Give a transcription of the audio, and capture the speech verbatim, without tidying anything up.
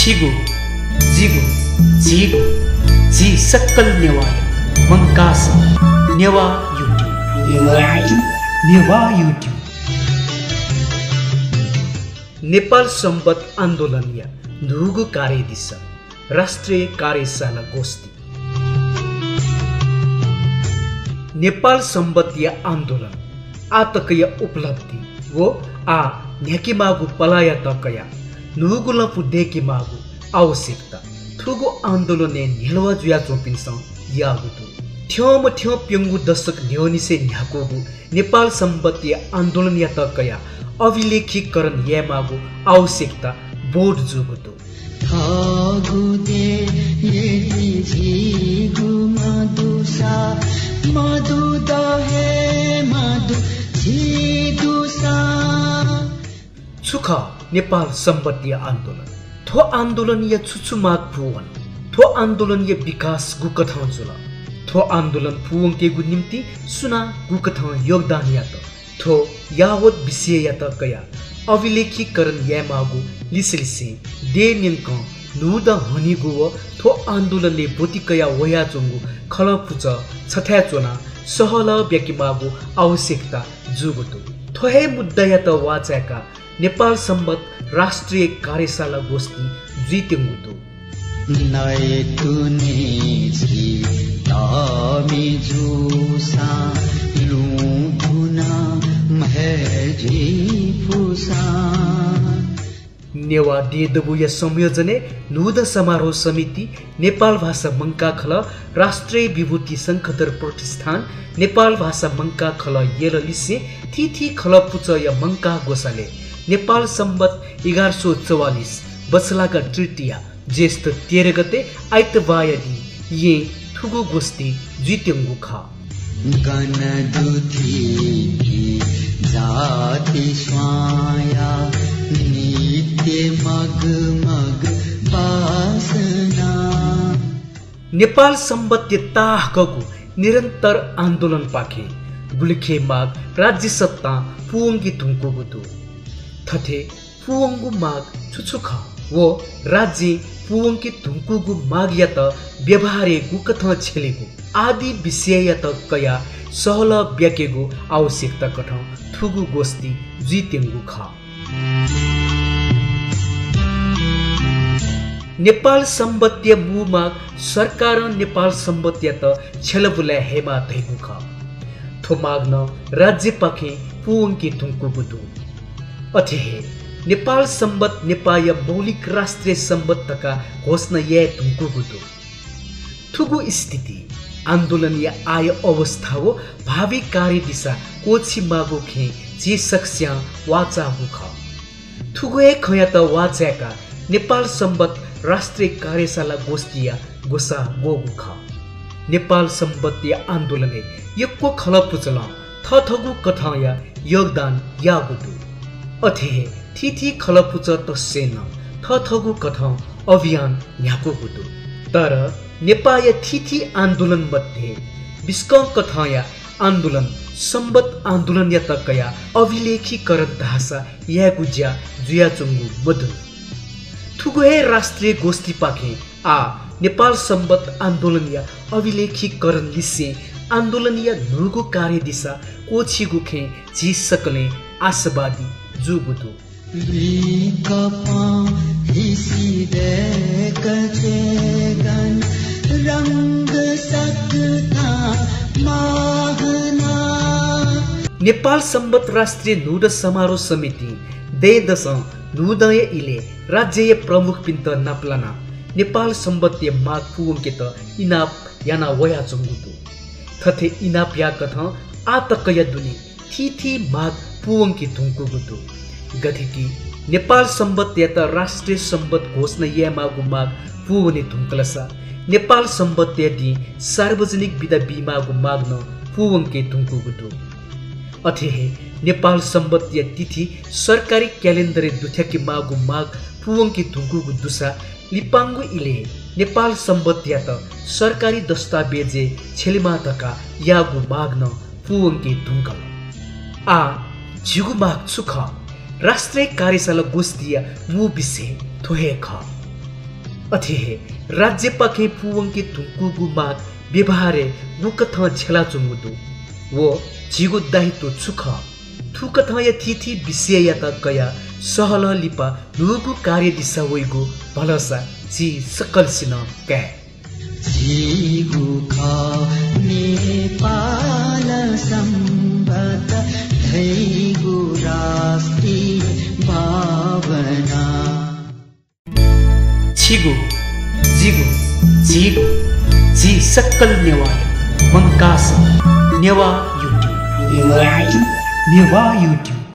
छिगु, जिगु, झीगु, झी सकल नेवाःया मंकाः सः नेवाः YouTube। नेवाः YouTube। नेपाल संवत् आन्दोलनया न्हूगु कार्यदिशा, राष्ट्रिय कार्यशाला गोष्ठी। नेपाल संवत्‌या आन्दोलन, आःतकया उपलब्धि व आः न्ह्याकेमाःगु पलाःयात कयाः न्हूगु लँपु दय्‌केमाःगु आवश्यकता थुगु आन्दोलनय् न्ह्यलुवा जुयाच्वंपिन्सं याःगु दु। थ्यंमथ्यं प्यंगू दशक न्ह्यःनिसें न्ह्याकूगु नेपाल संवत्‌या आन्दोलनयात कयाः अभिलेखीकरण यायेमाःगु आवश्यकता बोध जूगु दु। थःगु देय् यदि झीगु मदुसा, मदु द हे मदु झी दुसा। छु खः नेपाल संवत्‌या आन्दोलन? थ्व आन्दोलनया छु छु माग पूवन? थ्व आन्दोलनया विकास गुकथं जुल? थ्व आन्दोलन पूवंकेगु निंतिं सुनां गुकथं योगदान यात? थ्व यावत विषययात कयाः अभिलेखीकरण यायेमाःगु लिसेलिसें देय् न्यंकं न्हूदँ हनीगु व थ्व आन्दोलनय् ब्वति कयाः वयाच्वंगु खलःपुचः छथाय् च्वनाः सहलह ब्याकेमाःगु आवश्यकता जूगु दु। थ्व हे मुद्दायात वाःचाय्‌काः नेपाल संवत् राष्ट्रिय कार्यशाला गोष्ठी जुइत्यंगु दु। नयेत्वने झी तःमि जूसां लुँ धुन म्हय् जुइ फुसां। नेवाः देय् दबूया संयोजनय् न्हूदँ समारोह समिति, नेपाल भाषा मंकाः खलः, राष्ट्रिय विभूति शंखधर प्रतिष्ठान, नेपाल भाषा मंकाः खलः यल लिसें थीथी खलःपुचःया मंकाः ग्वसालय् नेपाल संवत् एघार सौ चौवालिस बछलागा तृतीया ज्येष्ठ तेह्र गते आइतबाःया दिं येँ थुगु गोष्ठी जुइत्यंगु खः। गन दु थीथी जाति स्वांया नित्य मगमग बासना। नेपाल संवत्‌या ताःहाकःगु निरन्तर आन्दोलनपाखें गुलिखे माग राज्य सत्तां पूवंके धुंकूगु दु। थथे पूवंगु माग छु छु खः व राज्यं पूवंके धुंकूगु मागयात व्यवहारय् गुकथं छ्यलेगु आदि विषययात कयाः सहलह ब्याकेगु आवश्यकता कथं थुगु गोष्ठी जुइत्यंगु खः। नेपाल संवत्‌या मू माग सरकारं नेपाल संवत्‌यात छ्यलाबुलाय् हयेमाः धइगु खः। थ्व माग नं राज्यपाखें पूवंके धुंकूगु दु। अथे हे नेपाल संवत् नेपाःया मौलिक राष्ट्रिय संवत् धकाः घोषणा याये धुंकूगु दु। थुगु स्थिति, आन्दोलनया आःया अवस्था व भावी कार्यदिशा क्वःछी माःगु खँय् झी सकस्यां वाःचाःगु खः। थुगु हे खँयात वाःचाय्‌काः नेपाल संवत् राष्ट्रिय कार्यशाला गोष्ठीया ग्वसाः ग्वःगु खः। नेपाल संवत्‌या आन्दोलनय् यक्व खलःपुचलं थःथःगु कथंया योगदान याःगु दु। अथे हे थीथी खलःपुचःतय्सं नं थःथःगु कथं अभियान न्ह्याकूगु दु। तर नेपाःया थीथी आन्दोलन मध्ये बिस्कं कथंया आन्दोलन संवत् आन्दोलनयात कयाः अभिलेखीकरण धाःसा यायेगु ज्या जुयाच्वंगु मदु। थुगु हे राष्ट्रिय गोष्ठीपाखें आः नेपाल संवत् आन्दोलनया अभिलेखीकरण लिसें आन्दोलनया न्हूगु कार्यदिशा क्वःछीगु खँय् झी सकलें आशावादी जूगु दु। लुइकपं हिसि दय्‌क च्वय्‌गन रंग सकतां मागना। नेपाल संवत् राष्ट्रिय न्हूदँ समारोह समितिं दँय्‌दसं न्हूदँया इलय् राज्यया प्रमुखपिन्त नापलानाः नेपाल संवत्‌या माग पूवंकेत इनाप याना वयाच्वंगु दु। थथे इनाप याःकथं आःतकया दुने थीथी माग पूवंके धुंकूगु दु। गथे कि नेपाल संवत्‌यात राष्ट्रिय संवत् घोषणा यायेमाःगु माग पूवने धुंकलसा नेपाल संवत्‌या दिं सार्वजनिक बिदा बीमाःगु माग नं पूवंके धुंकूगु दु। अथे हे नेपाल संवत्‌या तिथि सरकारी क्यालेन्डरय् दुथ्याकेमाःगु माग पूवंके धुंकूगु दुसा लिपांगु इलय् नेपाल संवत्‌यात सरकारी दस्तावेजय् छ्यलेमाः धकाः याःगु माग नं पूवंके धुंकल। आः झीगु माग छु खः? राष्ट्रिय कार्यशाला गोष्ठीया मू विषय थ्व हे खः। अथे हे राज्यपाखें पूवंके धुंकूगु माग व्यवहारय् गुकथं झेलाच्वंगु दु व झीगु दायित्व छु खः, थुकथंया थीथी विषययात कयाः सहलं लिपा न्हूगु कार्य दिसा वइगु भलसा झी सकलसिनं काये। झीगु खः नेपाल संवत धइगु राष्ट्रिय भावना। छिगु, जिगु, झीगु, झी सकल नेवाःया मंकाः सः नेवाः YouTube। नेवाः YouTube।